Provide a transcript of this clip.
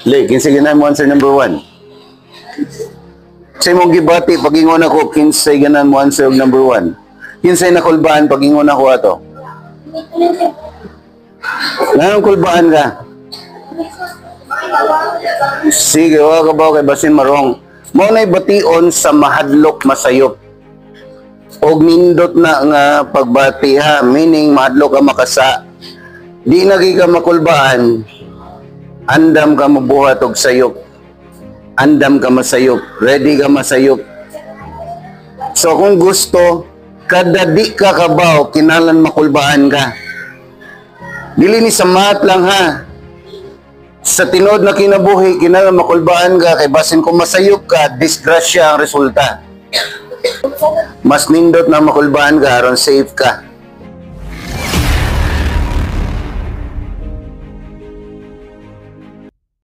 Le, kinsa ganahan mo answer number 1? Sa imong gibati, pag-ingon ako, kinsay ganahan mo answer og number 1? Kinsay nakulbaan pag-ingon ako ato? Nganong kulbaan ka? Sige, wa ka ba kay basin marong. Mao na'y bation sa mahadlok masayop. Og nindot na nga pagbati ha, meaning mahadlok ka makasa. Di na gyud ka makulbaan, andam ka mabuhat og sayop. Andam ka masayop, ready ka masayop. So kung gusto, kada di ka kabaw, kinahanglan makulbaan ka. Dili ni sa math lang ha. Sa tinuod na kinabuhi, kinahanglan makulbaan ka kay basin kung masayop ka, disgrasya ang resulta. Mas nindot na makulbaan ka aron safe ka.